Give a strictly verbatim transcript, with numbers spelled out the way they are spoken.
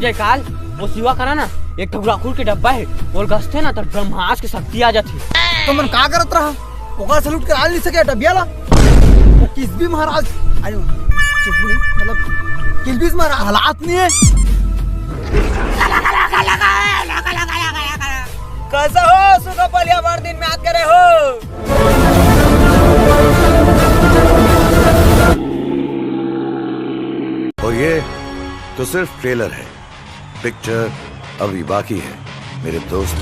जयकाल, वो शिवा करा ना, एक ठो राखुर के डब्बा हे, वो घसथे ना त ब्रह्मास्त्र के शक्ति आ जाथे। त मन का करत रहा? ओकर से लूट के आ नहीं सके डब्बिया ला। वो किस भी महाराज, अरे, किस भी नहीं, मतलब, किस भी महाराज हालात नहीं है। कैसा हो सुखा पलिया, बड़ दिन में याद करे हो? और ये तो सिर्फ ट्रेलर है, पिक्चर अभी बाकी है मेरे दोस्त।